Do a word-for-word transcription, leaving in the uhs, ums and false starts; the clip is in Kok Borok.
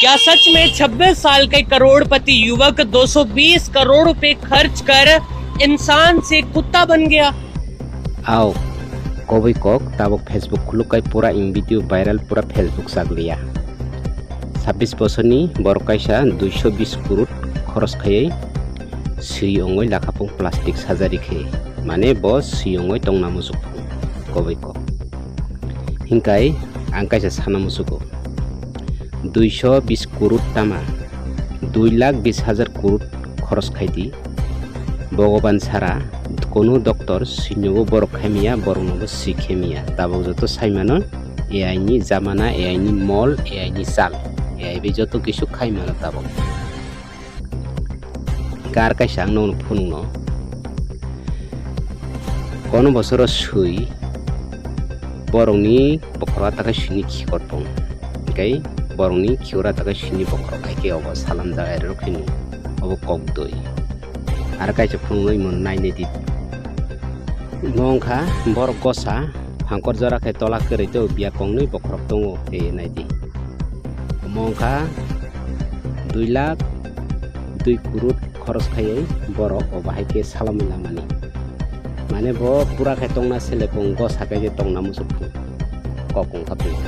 क्या सच में छब्बीस साल के करोड़पति युवक दो सौ बीस करोड़ रुपए खर्च कर इंसान से कुत्ता बन गया? Ao, kobui kok tabuk Facebook khuluk kai pura in video viral pura Facebook chakliya. Sabbish bosorni borok kaisa duiso bis kurut khoros khaiwi swi ongoi lakhapung plastic surgery khe, mane bo swi ongoi tongna muchuk phung kobui kok. Hinkai ang kaisa sana muchugo, duiso bis kurut tama, dui lakh bis hajar kurut khoros khaidi. Bhogoban sara kono doctor swinobo borok khaimiya, boroknobo swi khaimiya. Tabuk joto saimano A I ni jamana, A I ni mol, A I ni chal, A I bai joto kisu khaimano tabuk. Gar kaisa ang nokno phunukno. Kono bosoro swi borokni bokhorok atakai swini khikhor tong. Hinkhe borokni khikhor atakai swini bokhorok hai khe obo salam jaga rok khe nung. Obo kok dui. Aro kaisa phunukno imo nainai di. Imo wngkha borok gosa phangkor jora khe tola kwrwi tei biya kongnwi bokhorok tongo tei nai di. Omo wngkha dui lakh dui kurut khoros khaiwi borok obo hai khe salamwi lamani. Mane bo pura khe tongna sele pung gosa khe je tongna muchuk phung. Kok wngkha phung.